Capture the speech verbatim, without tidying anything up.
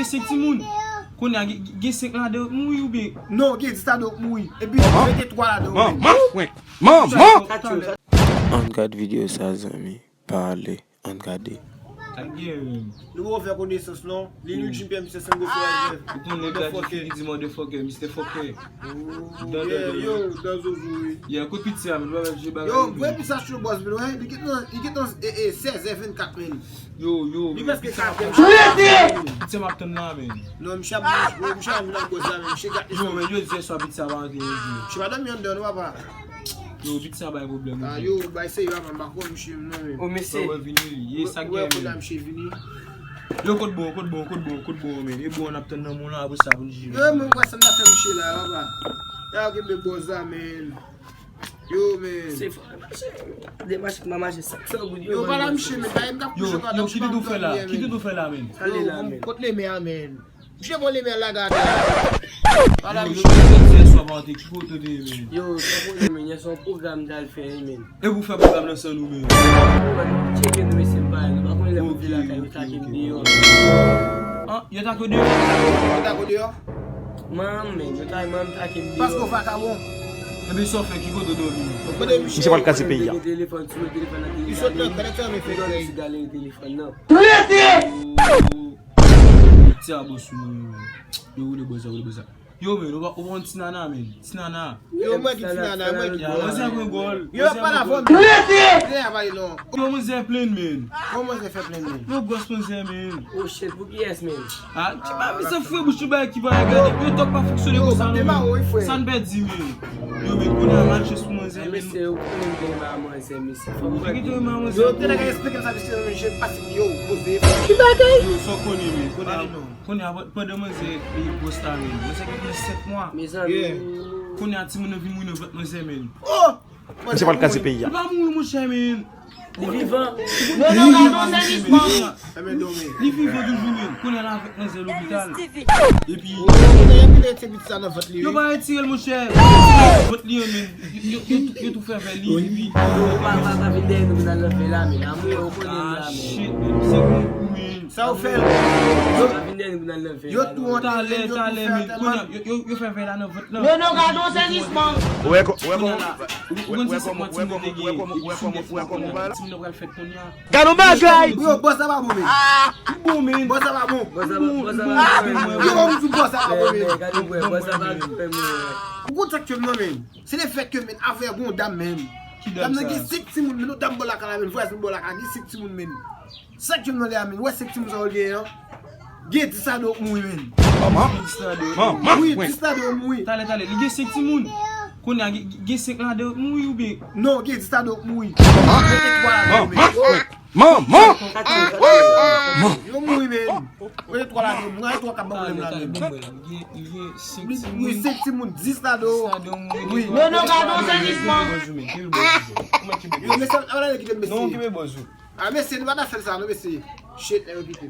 Senk timoun. Kounye a, gen, gen senk ladan yo k mouri oubyen? Non, gen dis ladan yo k mouri. Epi, mete twa ladan yo menm. Manman! Manman! Ann gad videyo sa, zanmi. Pale, ann gade. Sa k gen menm? Nou poko fè konesans non. Lil Win Jim P M, misye sanble forever. Ou konnen gade ki di motherfucker, Mister Fucker. Yeah, yo, dan zozo wi. Yeah, kot piti a, men, nou pa mèt jwe bagay. Yo, voye piti a sou bòs, men, wè, li gentan, li gentan, e, e, sèz è vennkat, men. Yo, yo, li prèske katòz. Piti a m ap tann la, men. Non, misye ap, misye ap vin ak bòs la, men, misye gate. Yo, men, yo di yè swa piti a pa antre, yo di. Misye pa dòmi anndan, non, papa. Yo, bit sa bay pwoblèm, ah, wi. Yo, bay serye, papa, m pa kwè misye, non, men. O, mesye. Wè, wè, vini, wi. Ye sa k gen, men. Kote misye vini. Yo, kot bon, kot bon, kot bon, kot bon, men. E bon, n ap tann nan moun lan, apre sa, pou n jere. Yo, mwen kwè sa n ap fè misye la, papa. Ya, kenbe bòz la, men. Yo, men. Se fò, mache, de mache, k ma mache, senk san goud, yo, pala misye, men, bay m k ap kouje kò, yo, ki tout ou fè la? Ki tout ou fè la, men? Sa li la, men. Kot le mè a, men? Misye bon, le mè a lage atè. Pala misye. Yo, yo, yo, yo, yè swa pa te ki kote te ye, men. Yo, sa pwoblèm, men, yè swa yon pwogram m t al fè, men. E pou fè pwogram nan san nou, men. Mwen tcheke nou, mesye, m pa, nou pa konnen lè pou vin lakay, yo take m deyò. Ah, yo take w deyò? Yo take w deyò? Manman, yo take, manman take m deyò. Paske w vakabon. Ebyen, sa w fè, ki kote w dòmi? Misye pral kraze peyi a. Telefòn, sou telefòn nan, li sot nan, gade sa, men fè gade. Telefòn nan. Trete! Ti a bòs ou, men. Yo, woule bòz la, woule bòz la. Yo, men, ou pa, ou pa konn Ti Nana, men. Ti Nana. Yo, mwen ki Ti Nana, mwen ki Ti Nana. Yo, pa la fòm. Trete! Trete a pale non. Yo, manzè plenn, men. Kòman manzè fè plenn, men? Yo, gwòs manzè, men. Oh, shit, pou kiyès, men? Ah, ti pa vin sa fwe bouch ou bay ki pa gade. Yo, tòp pa fonksyone konsa, non, men. Sa n pèdi, men. Yo, men, kounye a malchans pou manzè, men. Mesye, yo konnen m gen mal manzè, mesye. Fò m gen mal manzè. Yo, te nèg a eksplike m sa, mesye, men, je pase, yo, poze. Ki bagay? Yo, sa w konnen, men. Kounye a, Kounye a, pandan manzè, e, gwòs la, men. Manzè gen plis sèt mwa. Mezanmi. Kounye a, timoun nan vin mouri nan vant manzè, men. Oh! Misye pral kraze peyi a. Li pa mouri, monchè, men. Li vivan. Non, non, non, non, sèvisman. Li vivan toujou, men. Kounye a, l avèk manzè lopital. Epi, yo pa retire l, monchè. Vant li an, men. Yo, yo, yo, yo tou fè vè li, epi. Yo pa, pa, pa vin dèyè nou, vin al nan vè la, men. Amou, yo konnen la, men. Ah, shit, men. Se konkou, men. Sa yo fè l? Yo pa vin dèyè nou, vin al nan vè la, non. Yo tou antere l, yo tou fè anterman. Yo, yo, yo fè vè la nan vant lan. Men non, gade yon sezisman. Ou wè kò-, ou wè kòman, ou wè kòman, ou wè kòman, ou wè kòman, ou wè kòman, ou wè kòman, timoun nan pral fèt kounye a. Gade yon bagay! Yo, bòs la pa bon, men. Li bon, men. Bòs la pa bon. Bòs la pa bon, bòs la pa bon. Yo, m di bòs la pa bon, men. Gade, bòs la pa bon, men. Ou konn sa k fè m nan, men. Se lefèt ke, men, afè gon dam, men. Ki dam sa? Dam nan gen senk timoun, men, yon dam bò lakay la, men. Vwazin bò lakay la, gen senk timoun, men. Sa k jwenn nan lè a, men. Ou wè senk timoun sa yo genyen an? Gen dis ladan yo k mouri, men. Manman. Dis ladan yo k mouri. Wi, dis ladan yo k mouri. Talè, talè, li gen senk timoun. Kounye a, gen, gen senk ladan yo k mouri oubyen? Non, gen dis ladan yo k mouri. Manman. Mete twa ladan yo, men. Manman. Yo mouri, men. Mete twa ladan yo, mwen twa k ap ban pwoblèm la, men. Li gen, li gen senk timoun. Wi, senk timoun, dis ladan yo. Dis ladan yo mouri. Wi. Non, non, gade yon sezisman. Yo, mesye, ala nèg ki te mesye. Non, kenbe bòz ou. Ah, mesye, nou pa ta fè l sa, non, mesye. Shit, nèg yo kite.